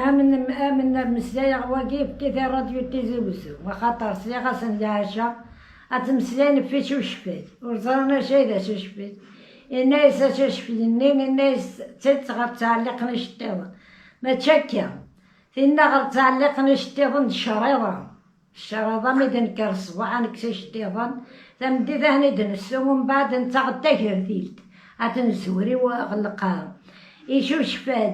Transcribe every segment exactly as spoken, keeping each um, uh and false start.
Amen, amen, meslayeɣ wagi, efk-it i ṛṛadyu Tizi Wezzu, axaṭer sliɣ-asen leɛca ad ttmeslayen ɣef icucfel, ur ẓran acu ay d acucfel. Inna-yas acucfel-nni, inna-yas d tidet ɣer ttɛelliqen iceṭṭiḍen. Mačči akka. Tinna ɣer ttɛelliqen iceṭṭiḍen d ccariḍa. Ccariḍa mi d-nekker ṣṣbeḥ ad nekkes iceṭṭiḍen, tameddit ad ten-id-nessu, umbeɛd nettaɣ-d tagertilt, ad ten-nzewwer i wa-, ɣer lqaɛa. Icucfel,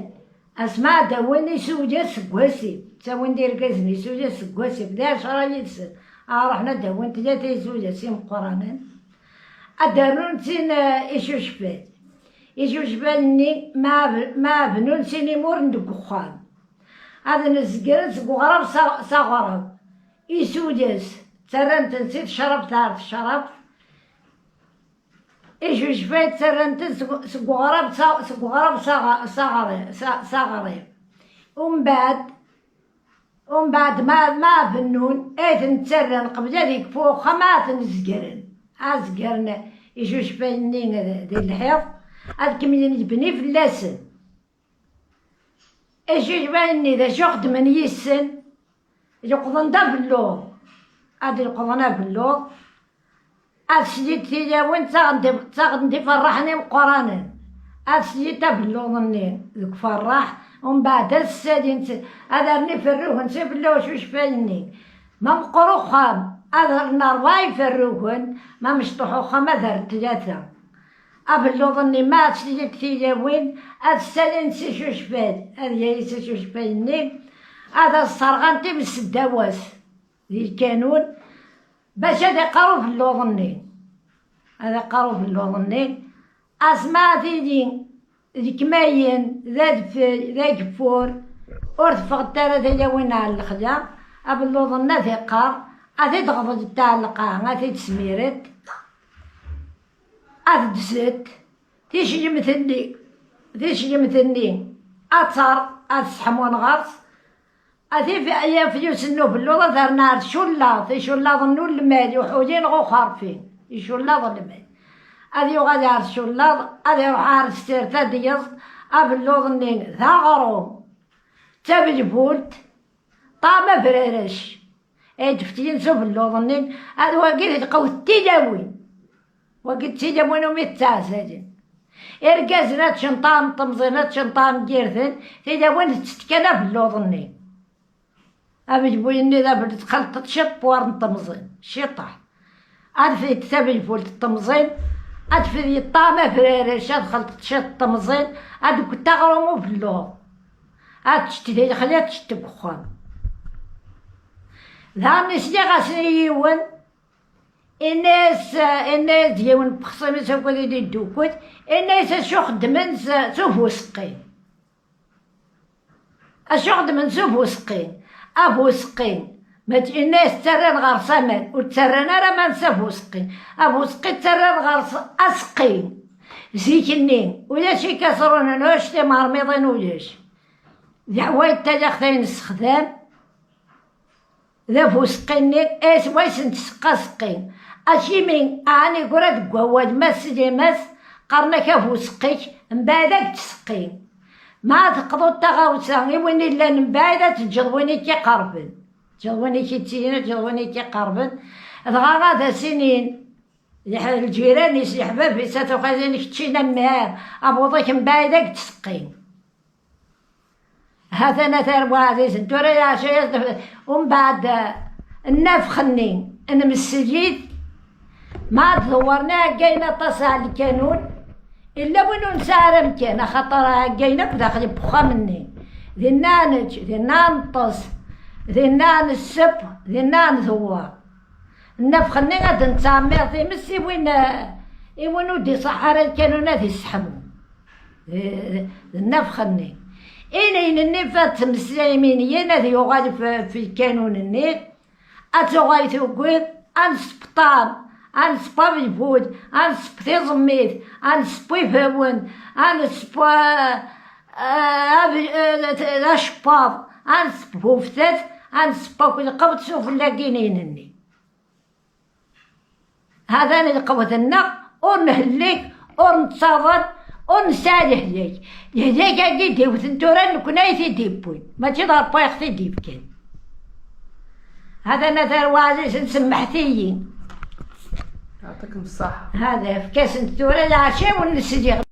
asma ad d-awin isuyas seg wasif, ttawin-d irgazen isuyas seg wasif, d ɛecra yid-sen, ad ruḥen ad d-awin tlata isuyas imeqqranen, ad d-rnun sin, eh, icucfal. Icucfal-nni ma b-, ma bnun sin imuren deg uxxam. Ad nezgren seg uɣrab s a-, s aɣrab. Isuyas, ttarran-ten si tecrabt ar tecrabt. Icucfal ttarran-ten seg, seg uɣrab s a-, seg uɣrab s aɣ-, s aɣri-, s a-, s aɣrib. Umbeɛd, umbeɛd ma, ma bennun, ay ten-ttarran qbel ad yekfu uxxam, ad ten-zegren. Ad zegren icucfal-nni di lḥiḍ, ad kemmlen yebni fell-asen. Icucfal-nni d acu xeddmen yis-sen? Leqḍen d abelluḍ. Ad leqḍen abelluḍ. Ad slit tilawin ttaɣen-d, ttaɣen-d iferraḥen imeqqranen. Ad slit abelluḍ-nni deg uferraḥ, umbeɛd ad ssalin s-, ad rren iferrugen s abelluḍ ucucfal-nni. Ma meqqer uxxam, ad rren rebɛa iferrugen, ma mecṭuḥ uxxam, ad rren tlata. Abelluḍ-nni ma ad slit tilawin, ad ssalin s icucfal, ad yali s icucfal-nni, ad as-sserɣen times seddaw-as di lkanun, bac ad iqqar ubelluḍ-nni. Ad iqqar ubelluḍ-nni, asma ad tili d ikmayen, d adfel, d ageffur, ur teffɣent ara tilawin ar lexla, abelluḍ-nni ad iqqar, ad t-id-ɣḍent ar lqaɛa, ad t-id-smirent, ad d-zet, ticeyemt-nni, ticeyemt-nni ad terr, ad seḥmun ɣer-s, ad if-, yaf yiwsen n ubelluḍ ad rren ar tcullaḍ, icullaḍen n ulmad, uḥuli neɣ uxerfi, icullaḍ n lmal. Ad yuɣal ar tcullaḍ, ad iruḥ ar tessirt ad d-yeẓḍ abelluḍ-nni d aɣrum, d tabelbult, ṭṭɛam abrarac. Ay d-ftyen s ubelluḍ-nni, ad wagi di lqawt d tilawin. Wagi d tilawin umi ttaɛzalen. Irgazen ad ččen ṭṭɛam n temẓin, ad ččen ṭṭɛam n yirden, tilawin tettett kan abelluḍ-nni. Abelbul-nni d abel-, txelṭeḍ ciṭ pwar n temẓin, ciṭaḥ. Ad fed tabelbult n temẓin, ad fed yeṭṭɛam abrarac, ad xelṭeḍ ciṭ n temẓin, ad d-gget aɣrum ubelluḍ. Ad teččet di lexla, ad teččet deg uxxam. Daɣen sliɣ-asen i yiwen, inna-yas, inna-yas-d yiwen n wexṣim-is akked i d-iddukkel, inna-yas acu xeddmen s, s ubuseqqi. Acu xeddmen s ubuseqqi? Abuseqqi, ma t-, inna-yas ttarran ɣer-s aman, ur ttarran ara aman s abuseqqi. Abuseqqi ttarran ɣer-s aseqqi. Zik-nni, ulac ikaṣrunen, ulac timermiḍin, ulac. D leḥwayeǧ n talaxt ay nessexdam, d abuseqqi-nni, ay s way sent-tseqqa aseqqi. Acimi, ɛni iggra deg wawal, ma tesliḍ-as, qqaren-ak abuseqqi-k, mbeɛd ad k-d-tseqqi. Ma teqḍuḍ taɣawsa i win illan mbeɛd, ad teǧǧeḍ win i k-iqerben. Teǧǧeḍ win i k-ittiyin, ad teǧǧeḍ win i k-iqerben. Dɣa ad as-inin, leḥ-, lǧiran-is, leḥbab-is, a tuɣalin keččin a mmi, abuḍ-ik mbeɛd ad k-d-tseqqi. Ha-t-an a tarwa ɛzizen, tura leɛca-yas d-, umbeɛd, eh, nnafx-nni n Msellid, ma ad dewwren iɛeggayen aṭas ar lkanun, illa win ur nesɛi ara amkan, axaṭer iɛeggayen akk daxel n wexxam-nni. Dinna ad nečč, dinna ad neṭṭes, dinna ad nesseww, dinna ad ndewwer. Nnafx-nni ad nettɛemmir times i win, eh, i win ur d-iṣaḥ ara lkanun ad isseḥmu. D, d, d nnafx-nni. Inayen-nni fa ttmeslayen ad yuɣal f, f lkanun-nni, ad tuɣal tugit, ad nesbeṭṭam, ad nesbeṭ abelbul, ad nesbeṭ tiẓemmit, ad nesbeṭ ibawen, ad nesbeṭ, eh, eh, ab-, eh, acebbaḍ, ad nesbeṭ buftat, ad nesbeṭ akk lqebḍ sufella n yinayen-nni. Ha-t-an lqewt-nneɣ, ur nhellik, ur nettaḍen, Ur nesɛi lehlak. Lehlak-agi d-iwten tura, nekkni ay t-id-iwwin, mačči d Ṛebbi i ɣ-t-id-ifkan. Hada n At Ɛziz, nsemmeḥ-iyi. Yeɛṭikem ṣṣeḥḥa. Hada, efk-asent tura leɛca-wen n sliɣ.